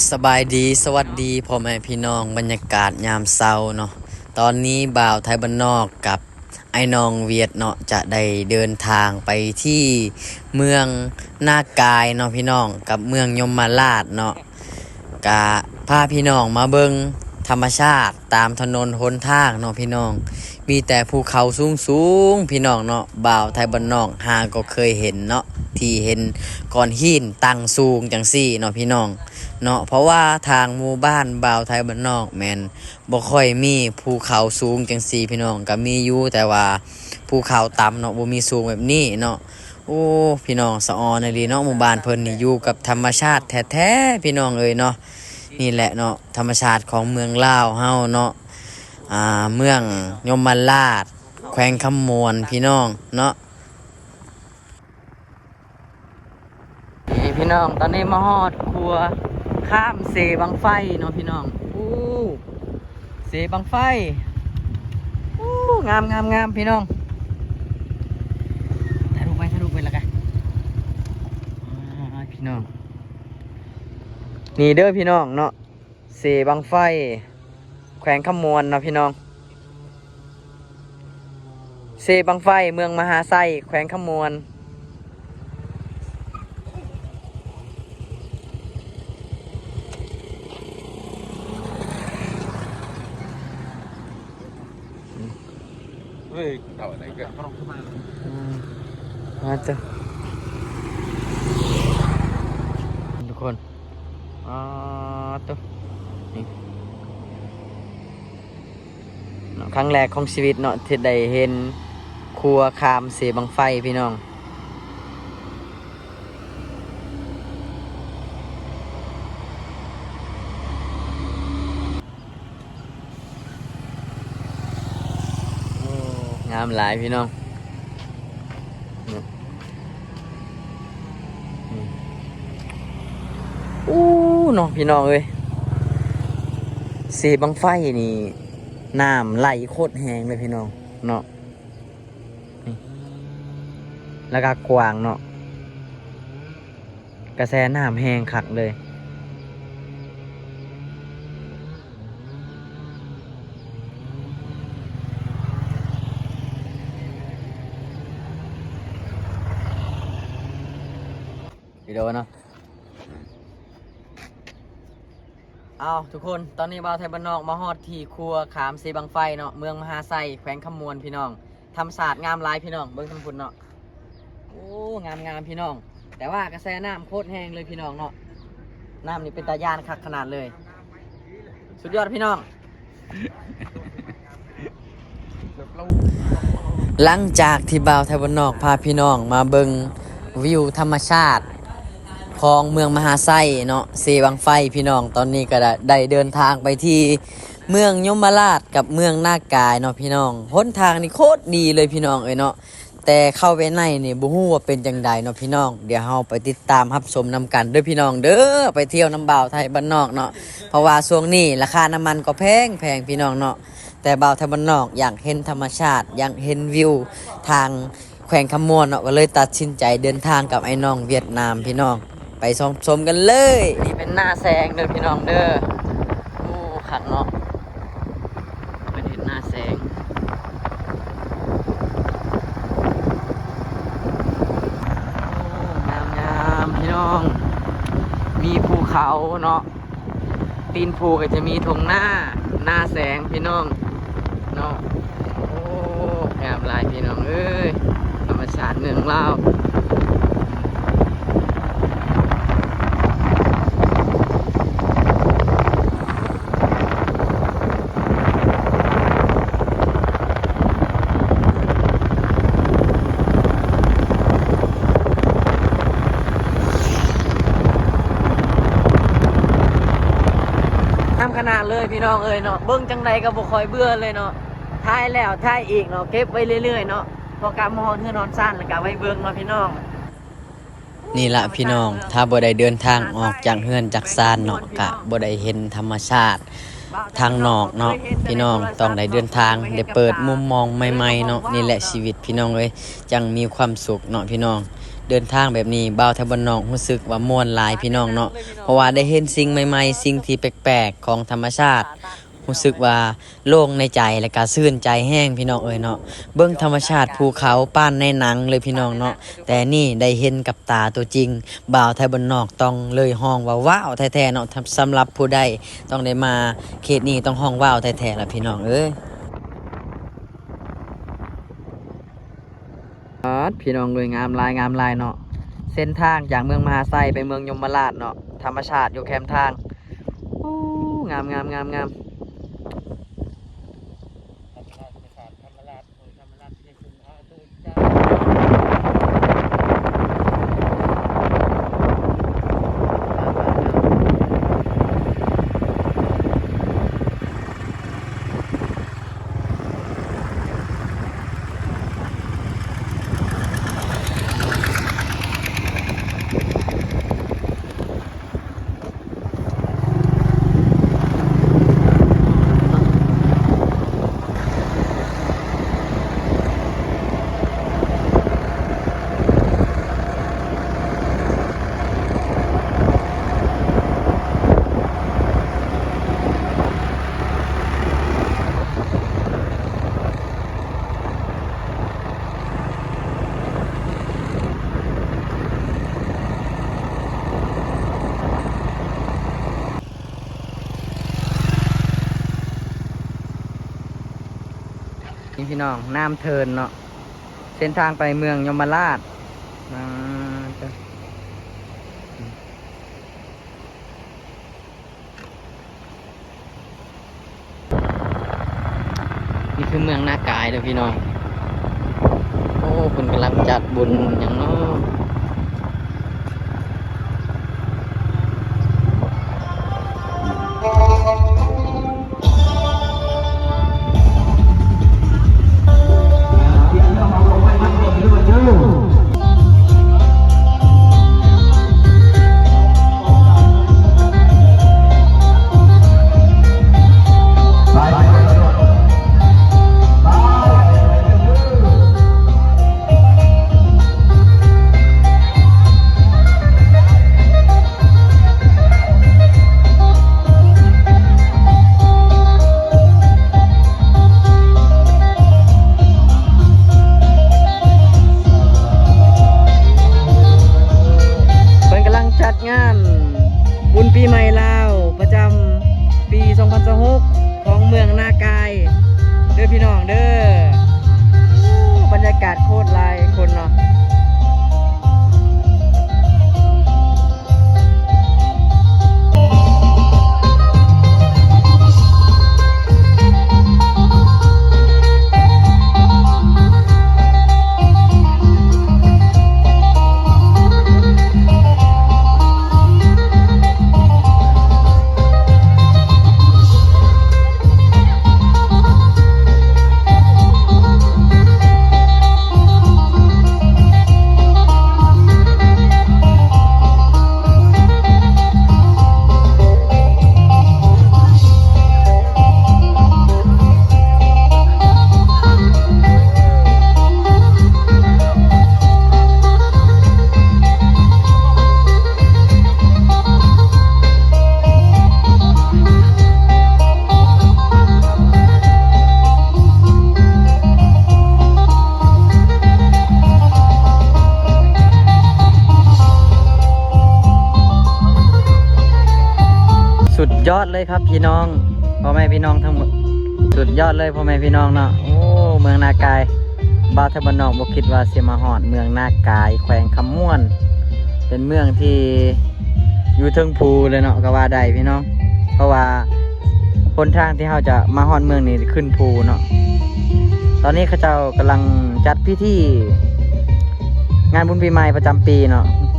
ສະບາຍດີ ສະຫວັດດີພໍ່ແມ່ພີ່ນ້ອງ ບັນຍາກາດຍາມເຊົ້າເນາະ. ຕອນນີ້ບ່າວໄທບ້ານນອກກັບອ້າຍນ້ອງຫວຽດເນາະ ຈະໄດ້ເດີນທາງໄປທີ່ເມືອງນາກາຍເນາະພີ່ນ້ອງ ກັບເມືອງຍົມມະລາດເນາະ. ກະພາພີ່ນ້ອງມາເບິ່ງທຳມະຊາດຕາມຖະໜົນຫົນທາງເນາະພີ່ນ້ອງ ມີແຕ່ພູເຂົາສູງໆ ພີ່ນ້ອງເນາະ. ບ່າວໄທບ້ານນອກຫາກໍເຄີຍເຫັນເນາະ ທີ່ເຫັນກ້ອນຫີນຕັ້ງສູງຈັ່ງຊີ້ເນາະພີ່ນ້ອງເນາະ. ເພາະວ່າທາງໝູ່ບ້ານບ່າວໄທບ້ານນອກແມ່ນບໍ່ຄ່ອຍມີພູເຂົາສູງຈັ່ງຊີ້ພີ່ນ້ອງ ກໍມີຢູ່ ແຕ່ວ່າພູເຂົາຕ່ຳເນາະ ບໍ່ມີສູງແບບນີ້ເນາະ. ໂອ້ ພີ່ນ້ອງ ສະອອນອີ່ຫຼີເນາະ ໝູ່ບ້ານເພິ່ນນີ້ຢູ່ກັບທຳມະຊາດແທ້ໆ ພີ່ນ້ອງເອີຍເນາະ. ນີ້ແຫຼະເນາະ ທຳມະຊາດຂອງເມືອງລາວເຮົາເນາະ ອ່າ ເມືອງຍົມມະລາດ ແຂວງຄຳມ່ວນ ພີ່ນ້ອງເນາະ. ນີ້ພີ່ນ້ອງ ຕອນນີ້ມາຮອດຂົວຂ້າມເຊບັ້ງໄຟເນາະພີ່ນ້ອງ. ໂອ້ ເຊບັ້ງໄຟ ໂອ້ ງາມໆໆ ພີ່ນ້ອງ ຖ່າຍຮູບໄວ້ ຖ່າຍຮູບໄວ້ແລ້ວກະ ອ່າ ພີ່ນ້ອງ ນີ້ເດີພີ່ນ້ອງເນາະ ເຊບັ້ງໄຟ ແຂວງຄຳມ່ວນເນາະພີ່ນ້ອງ. ເຊບັ້ງໄຟ ເມືອງມະຫາໄຊ ແຂວງຄຳມ່ວນ. ເອີຍ ເອົາອັນໃດກໍ ອືມ ມາເຈົ້າ ທຸກຄົນ ອໍ ໂຕ ນີ້ເນາະ ຄັ້ງແລກຂອງຊີວິດເນາະ ທີ່ໄດ້ເຫັນຂົວຂ້າມເຊບັ້ງໄຟ ພີ່ນ້ອງ. ໂອ້ ງາມຫຼາຍພີ່ນ້ອງ ໂອ້ ເນາະ ພີ່ນ້ອງເອີຍ ເຊບັ້ງໄຟນີ້ ນ້ຳໄຫຼໂຄດແຮງເລີຍພີ່ນ້ອງເນາະ ນີ້ ແລ້ວກໍກວ້າງເນາະ. ກະແສນ້ຳແຮງຄັກເລີຍ ວິດີໂອເນາະ. ເອົາ ທຸກຄົນ ຕອນນີ້ບ່າວໄທບ້ານນອກມາຮອດທີ່ຂົວຂ້າມເຊບັ້ງໄຟເນາະ ເມືອງມະຫາໄຊ ແຂວງຄຳມ່ວນ ພີ່ນ້ອງ. ທຳມະຊາດງາມຫຼາຍພີ່ນ້ອງ ເບິ່ງທາງພຸ້ນເນາະ ໂອ້ ງາມໆ ພີ່ນ້ອງ ແຕ່ວ່າກະແສນ້ຳໂຄດແຮງເລີຍພີ່ນ້ອງເນາະ ນ້ຳນີ້ເປັນຕາຢ້ານຄັກຂະໜາດເລີຍ ສຸດຍອດພີ່ນ້ອງ. ຫຼັງຈາກທີ່ບ່າວໄທບ້ານນອກພາພີ່ນ້ອງມາເບິ່ງວິວທຳມະຊາດຂອງເມືອງມະຫາໄຊເນາະ ເຊບັ້ງໄຟ ພີ່ນ້ອງ ຕອນນີ້ກະໄດ້ເດີນທາງໄປທີ່ ເມືອງຍົມມະລາດກັບເມືອງນາກາຍເນາະພີ່ນ້ອງ ຫົນທາງນີ້ໂຄດດີເລີຍພີ່ນ້ອງເອີຍເນາະ ແຕ່ເຂົ້າໄປໃນນີ້ບໍ່ຮູ້ວ່າເປັນຈັ່ງໃດເນາະພີ່ນ້ອງ ດຽວເຮົາໄປຕິດຕາມຮັບຊົມນຳກັນເດີພີ່ນ້ອງເດີ ໄປທ່ຽວນຳບ່າວໄທບ້ານນອກເນາະ ເພາະວ່າຊ່ວງນີ້ລາຄານ້ຳມັນກໍແພງໆ ພີ່ນ້ອງເນາະ ແຕ່ບ່າວໄທບ້ານນອກຢາກເຫັນທຳມະຊາດ ຢາກເຫັນວິວທາງ ແຂວງຄຳມ່ວນເນາະ ກໍເລີຍຕັດສິນໃຈເດີນທາງກັບໄອ້ນ້ອງຫວຽດນາມພີ່ນ້ອງ ໄປຊົມກັນເລີຍ. ນີ້ເປັນໜ້າແສງເດີພີ່ນ້ອງເດີ ໂອ້ ຄັກເນາະ ເປັນເຮັດໜ້າແສງ ໂອ້ ງາມໆ ພີ່ນ້ອງ ມີພູເຂົາເນາະ. ຕີນພູກໍຈະມີທົ່ງນາ ນາແສງພີ່ນ້ອງເນາະ ໂອ້ ງາມຫຼາຍພີ່ນ້ອງເອີຍ ທຳມະຊາດເມືອງລາວ. ງາມຂະໜາດເລີຍພີ່ນ້ອງເອີຍເນາະ ເບິ່ງຈັ່ງໃດກໍບໍ່ຄ່ອຍເບື່ອເລີຍເນາະ ຖ່າຍແລ້ວຖ່າຍອີກເນາະ ເກັບໄວ້ເລື້ອຍໆເນາະ ພໍກັບມາຮອດເຮືອນຮອດຊານແລ້ວກໍໄວ້ເບິ່ງເນາະພີ່ນ້ອງ. ນີ້ລະພີ່ນ້ອງ ຖ້າບໍ່ໄດ້ເດີນທາງອອກຈາກເຮືອນຈາກຊານເນາະ ກະບໍ່ໄດ້ເຫັນທຳມະຊາດທາງນອກເນາະ ພີ່ນ້ອງຕ້ອງໄດ້ເດີນທາງ ໄດ້ເປີດມຸມມອງໃໝ່ໆເນາະ ນີ້ແຫຼະຊີວິດພີ່ນ້ອງເອີຍ ຈັ່ງມີຄວາມສຸກເນາະພີ່ນ້ອງ. ເດີນທາງແບບນີ້ ບ່າວໄທບ້ານນອກຮູ້ສຶກວ່າມ່ວນຫຼາຍພີ່ນ້ອງເນາະ, ເພາະວ່າໄດ້ເຫັນສິ່ງໃໝ່ໆ ສິ່ງທີ່ແປກໆຂອງທຳມະຊາດ, ຮູ້ສຶກວ່າໂລ່ງໃນໃຈ ແລະກະຊື່ນໃຈແຮງພີ່ນ້ອງເອີຍເນາະ. ເບິ່ງທຳມະຊາດພູເຂົາປານໃນໜັງເລີຍພີ່ນ້ອງເນາະ, ແຕ່ນີ້ໄດ້ເຫັນກັບຕາຕົວຈິງ ບ່າວໄທບ້ານນອກຕ້ອງເລີຍຮ້ອງວ່າວ້າວແທ້ໆເນາະ. ສຳລັບຜູ້ໃດຕ້ອງໄດ້ມາເຂດນີ້ຕ້ອງຮ້ອງວ້າວແທ້ໆລະພີ່ນ້ອງເອີຍ. ປາດ ພີ່ນ້ອງເອີຍ ງາມຫຼາຍ ງາມຫຼາຍເນາະ. ເສັ້ນທາງຈາກເມືອງມະຫາໄຊໄປເມືອງຍົມມະລາດເນາະ, ທຳມະຊາດຢູ່ແຄມທາງ. ໂອ້ ງາມ ງາມ ງາມ ງາມ. ນີ້ພີ່ນ້ອງ ນ້ຳເທີນເນາະ, ເສັ້ນທາງໄປເມືອງຍົມມະລາດ. ອ່າ ນີ້ຄືເມືອງນາກາຍເດີພີ່ນ້ອງ. ໂອ້ ເພິ່ນກຳລັງຈັດບຸນຫຍັງເນາະ. ເພິ່ນກຳລັງຈັດງານບຸນປີໃໝ່ລາວປະຈຳປີສອງພັນຊາວຫົກ ຂອງເມືອງນາກາຍເດີພີ່ນ້ອງເດີ. ບັນຍາກາດໂຄດຫຼາຍຄົນເນາະ. ສຸດຍອດເລີຍຄັບພີ່ນ້ອງ ພໍ່ແມ່ພີ່ນ້ອງທັງໝົດ. ສຸດຍອດເລີຍພໍ່ແມ່ພີ່ນ້ອງເນາະ. ໂອ້ ເມືອງນາກາຍ ບ່າວໄທບ້ານນອກບໍ່ຄິດວ່າຊິມາຮອດເມືອງນາກາຍ ແຂວງຄຳມ່ວນ ເປັນເມືອງທີ່ຢູ່ເທິງພູເລີຍເນາະ ກໍວ່າໄດ້ພີ່ນ້ອງ ເພາະວ່າຫົນທາງທີ່ເຮົາຈະມາຮອດເມືອງນີ້ຂຶ້ນພູເນາະ. ຕອນນີ້ເຂົາເຈົ້າກຳລັງຈັດພິທີງານບຸນປີໃໝ່ປະຈຳປີເນາະ, ວັນ